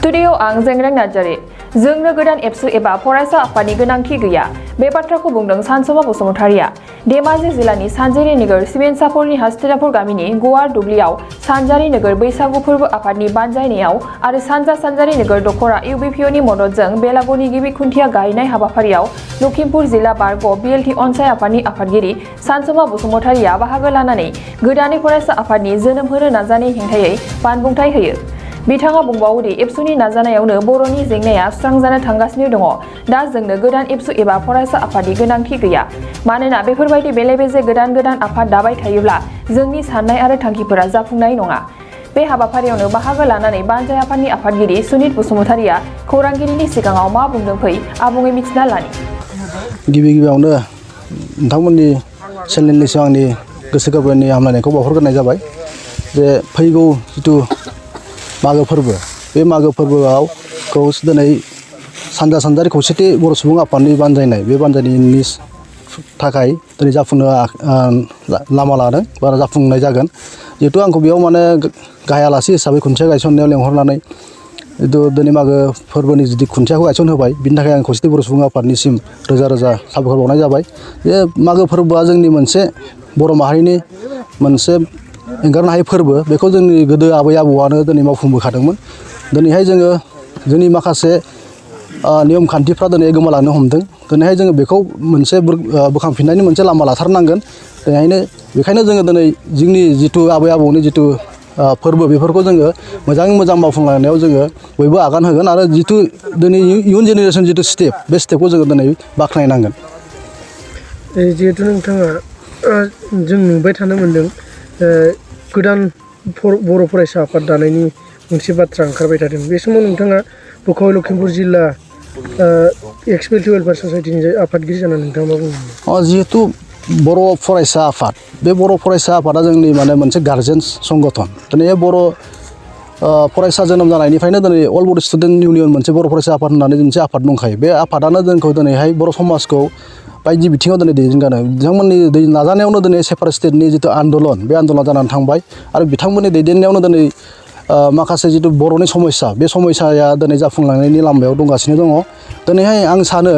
Studio आं जेंग्रें नार्जारी जोंनो गोदान एबसु एबा फरायसा आफादनि गोनांथि गैया बे बाथ्राखौ बुंदों सानसुमा बसुमतारिया धेमाजि जिल्लानि सानजारि नोगोर सिमेन्सापुरनि हास्तिनापुर गामिनि गुवार दुब्लियाव सानजारि नोगोर बैसागु फोरबो आफादनि बानजायनायाव आरो सानजा सानजारि नोगोर दखरा इउबिपिअनि मददजों बेलागुरनि गिबि खुन्थिया गायनाय हाबाफारियाव लखिमपुर जिल्ला बारग' बिएलटि अनसाय आफादनि आफादगिरि सानसुमा बसुमतारिया बाहागो लानानै गोदानै फरायसा आफादनि जोनोम होनो नाजानाय हेंथायै बानबुंथाय होयो। बिथाङा बुंबावोदि एबसुनि नाजानायावनो बर'नि जेंनाया सुस्रांजानो थांगासिनो दङ। दा जोंनो गोदान एबसु एबा फरायसा आफादनि गोनांथि गैया। मानोना बेफोरबायदि बेले-बेजे गोदान आफाद दाबाय थायोब्ला जोंनि साननाय आरो थांखिफोरा जाफुंनाय नङा। बे हाबाफारियावनो बाहागो लानानै बानजाय आफादनि आफादगिरि सुनित बसुमतारिया खौरांगिरिनि सिगाङाव मा बुंदों फै आबुङै मिथिना लानि। गिबियावनो नोंथांमोननि चेनेलनि सिगां आंनि गोसो गोरबोनि हामलायनायखौ बावहरग्रोनाय जाबाय जे फैगौ जिथु मागो फोरबो बे मागो फोरबोआव दिनै सानजा सानजारि खौसेथि बर' सुबुं आफादनि बानजायनाय बे बानजायनायनि थाखाय दिनै जाफुंनो लामा लादों बा जाफुंनाय जागोन। जिहेतु आंखौ बेयाव माने गाहाय आलासि हिसाबै खुन्थिया गायसननायाव लेंहरनानै जितु दिनै मागो फोरबोनि जुदि खुन्थियाखौ गायसन होबाय बिनि थाखाय आं खौसेथि बर' सुबुं आफादनिसिम रोजा रोजा साबायखर बावनाय जाबाय। बे मागो फोरबोआ जोंनि मोनसे बर' माहारिनि मोनसे एंगारनो हायै फोरबो बेखौ जोंनि गोदो आबै आबौआनो दिनै मावफुंबोखादोंमोन। दिनैहाय जोङो जोंनि माखासे नियम खान्थिफ्रा दिनै गोमालांनो हमदों। दिनैहाय जोङो बेखौ मोनसे बोखांफिननायनि मोनसे लामा लाथारनांगोन। बेखायनो जोङो दिनै जोंनि जिथु आबै आबौनि जिथु फोरबो बेफोरखौ जोङो मोजाङै मोजां मावफुंलांनायाव जोङो बयबो आगान होगोन आरो जिथु दिनै इयुन जेनेरेसन जिथु स्टेप बे स्टेपखौ जोङो दिनै बाख्नायनांगोन। जिहेतु नोंथाङा जों नुबाय थानो मोन्दों गोदान बर' फरायसा आफाद दानायनि मोनसे बाथ्रा ओंखारबाय थादों। बे समाव नोंथाङा बुखाव लखिमपुर जिल्ला एक्स-बेल्टि वेलफेयार ससाइटिनि आफादगिरि जानानै नोंथाङा मा बुङो? जिहेतु बर' फरायसा आफाद बे बर' फरायसा आफादा जोंनि माने मोनसे गार्जेन्स संगठन। दिनै बर' फरायसा जोनोम जानायनिफ्रायनो दिनै अल बड' स्टुडेन्ट इउनियन मोनसे बर' फरायसा आफाद होननानै मोनसे आफाद दंखायो। बे आफादानो जोंखौ दिनैहाय बर' समाजखौ बायदि बिथिङाव दिनै दैदेनगानो बिथांमोननि नाजानायावनो दिनै सेपारेट स्टेटनि जिथु आन्दलन बे आन्दलना जानानै थांबाय आरो बिथांमोननि दैदेननायावनो दिनै माखासे जिथु बर'नि समस्या बे समस्याया दिनै जाफुंलांनायनि लामायाव दंगासिनो दङ। दिनैहाय आं सानो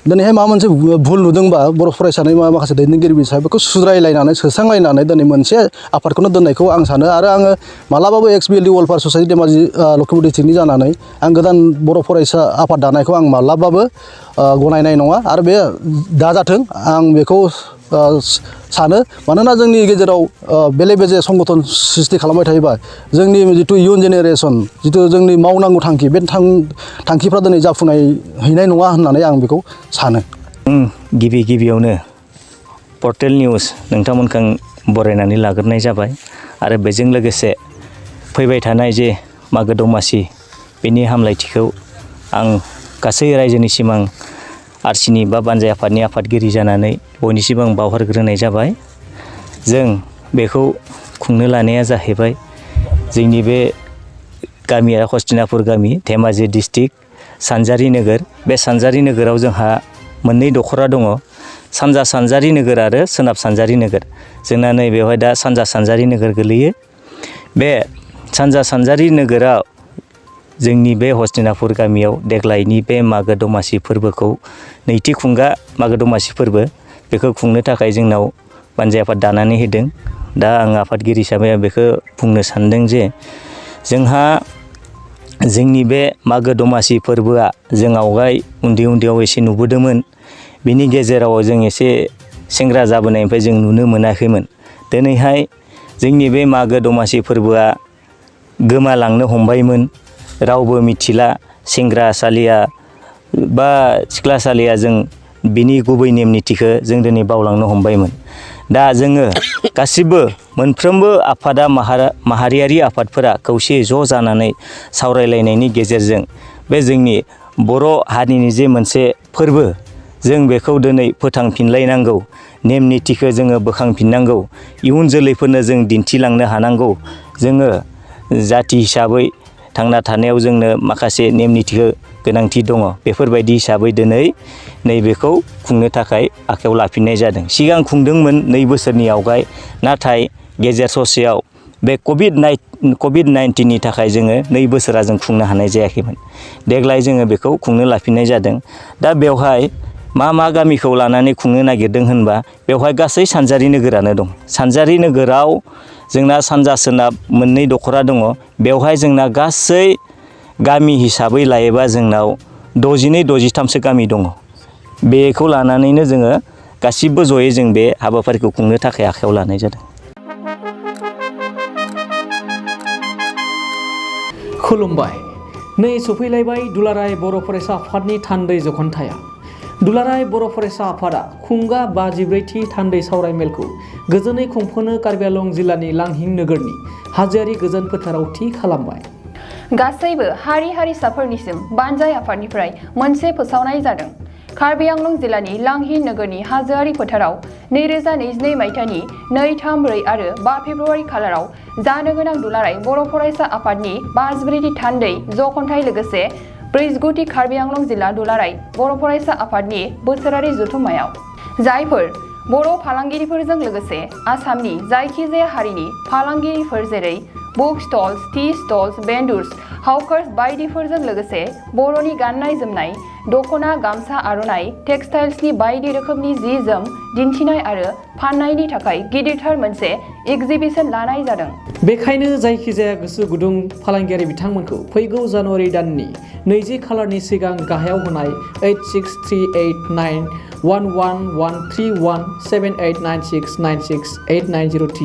दिनैहाय माबा मोनसे भुल नुदोंबा बर' फरायसानि माखासे दैदेनगिरि हिसाबै बेखौ सुद्रायलायनानै सोस्रांलायनानै दिनै मोनसे आफादखौनो दोननायखौ आं सानो आरो आङो मालाबाबो एक्स-बेल्टि वेलफेयार ससाइटि धेमाजि लखिमपुर डिस्ट्रिक्टनि जानानै आं गोदान बर' फरायसा आफाद दानायखौ आं मालाबाबो गनायनाय नङा आरो बे दाजाथों आं बेखौ सानो। मानोना जोंनि गेजेराव बेले बेजे संगठन सृष्टि खालामबाय थायोबा जोंनि जिथु इयुन जेनेरेसन जिथु जोंनि मावनांगौ थांखि बे थांखिफ्रा दिनै जाफुंनाय हैनाय नङा होननानै आं बेखौ सानो। गिबियावनो पर्टेल निउस नोंथांमोनखौ बरायनानै लाग्रोनाय जाबाय आरो बेजों लोगोसे फैबाय थानाय जे मागो दमासि बेनि हामलायथिखौ आं गासै रायजोनि सिमां आरसिनि बा बानजाय आफादनि आफादगिरि जानानै बयनिसिम आं बावहरग्रोनाय जाबाय। जों बेखौ खुंनो लानाया जाहैबाय जोंनि बे गामिया हस्तिनापुर गामि धेमाजि डिस्ट्रिक्ट सानजारि नोगोर। बे सानजारि नोगोराव जोंहा मोननै दखरा दङ, सानजा सानजारि नोगोर आरो सोनाब सानजारि नोगोर। जोंना नैबेवहाय दा सानजा सानजारि नोगोर गोलैयो। बे सानजा सानजारि नोगोराव जोंनि बे हस्तिनापुर गामियाव देग्लायनि बे मागो दमासि फोरबोखौ नैथि खुंगा मागो दमासि फोरबो बेखौ खुंनो थाखाय जोंनाव बानजाय आफाद दानानै होदों। दा आं आफादगिरि हिसाबै आं बेखौ बुंनो सानदों जे जोंहा जोंनि बे मागो दमासि फोरबोआ जों आवगाय उन्दैयाव एसे नुबोदोंमोन। बिनि गेजेराव जों एसे सेंग्रा जाबोनायनिफ्राय जों नुनो मोनाखैमोन। दिनैहाय जोंनि बे मागो दमासि फोरबोआ गोमालांनो हमबायमोन। रावबो मिथिला सेंग्रासालिया बा सिख्लासालिया जों बिनि गुबै नेम निथिखौ जों दिनै बावलांनो हमबायमोन। दा जोङो गासिबो मोनफ्रोमबो आफादा माहारियारि आफादफोरा खौसे ज' जानानै सावरायलायनायनि गेजेरजों बे जोंनि बर' हारिनि जे मोनसे फोरबो जों बेखौ दिनै फोथांफिनलायनांगौ, नेम निथिखौ जोङो बोखांफिननांगौ, इयुन जोलैफोरनो जों दिन्थिलांनो हानांगौ। जोङो जाथि हिसाबै थांना थानायाव जोंनो माखासे नेम निथिखौ गोनांथि दङ। बेफोरबायदि हिसाबै दिनै नैबेखौ खुंनो थाखाय आखायाव लाफिननाय जादों। सिगां खुंदोंमोन 2 बोसोरनि आवगाय, नाथाय गेजेर ससेयाव बे कभिड-19नि थाखाय जोङो 2 बोसोरा जों खुंनो हानाय जायाखैमोन। देग्लाय जोङो बेखौ खुंनो लाफिननाय जादों। दा बेवहाय मा गामिखौ लानानै खुंनो नागिरदों होनबा बेवहाय गासै सानजारि नोगोरानो दं। सानजारि नोगोराव जोंना सानजा सोनाब मोननै दखरा दङ। बेवहाय जोंना गासै गामि हिसाबै लायोबा जोंनाव 62-63सो गामि दङ। बेखौ लानानैनो जोङो गासिबो जयै जों बे हाबाफारिखौ खुंनो थाखाय आखायाव लानाय जादों। खुलुमबाय। नै सफैलायबाय दुलाराय बर' फरायसा आफादनि थान्दै जखनथाया। दुलाराय बर' फरायसा आफादा खुंगा 54थि थान्दै सावरायमेलखौ गोजोनै खुंफुंनो कार्बि आंलं जिल्लानि लांहिं नोगोरनि हाजोआरि गोजोन फोथाराव थि खालामबाय। गासैबो हारि हारिसाफोरनिसिम बानजाय आफादनिफ्राय मोनसे फोसावनाय जादों। कार्बि आंलं जिल्लानि लांहिं नोगोरनि हाजोआरि फोथाराव 2022 मायथाइनि 2, 3, 4 आरो 5 फेब्रुआरि खालाराव जानो गोनां दुलाराय बर' फरायसा आफादनि 54थि थान्दै जखनथाइ लोगोसे 49थि कार्बि आंलं जिल्ला दुलाराय बर' फरायसा आफादनि बोसोरारि जथुम्मायाव जायफोर बर' फालांगिरिफोरजों लोगोसे आसामनि जायखिजाया हारिनि फालांगिरिफोर जेरै book stalls, tea stalls, vendors, hawkers बायदिफोरजों लोगोसे बर'नि गाननाय जोमनाय, दखना, गामसा, आर'नाइ, टेक्सटाइल्सनि बायदि रोखोमनि जि जोम दिन्थिनाय आरो फाननायनि थाखाय गिदिरथार मोनसे एग्जिबिशन लानाय जादों। बेखायनो जायखिजाया गोसो गुदुं फालांगियारि बिथांमोनखौ फैगौ जानुवारि दाननि 20 खालारनि सिगां गाहायाव होनाय 8638911131789696890890T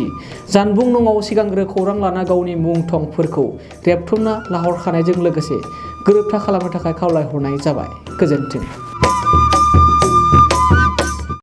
जानबुं नङाव सिगांग्रो खौरां लाना गावनि मुं थंफोरखौ रेबथुमना लाहरखानायजों लोगोसे गोरोबथा खालामनो थाखाय खावलायहरनाय जाबाय। गोजोन्थों।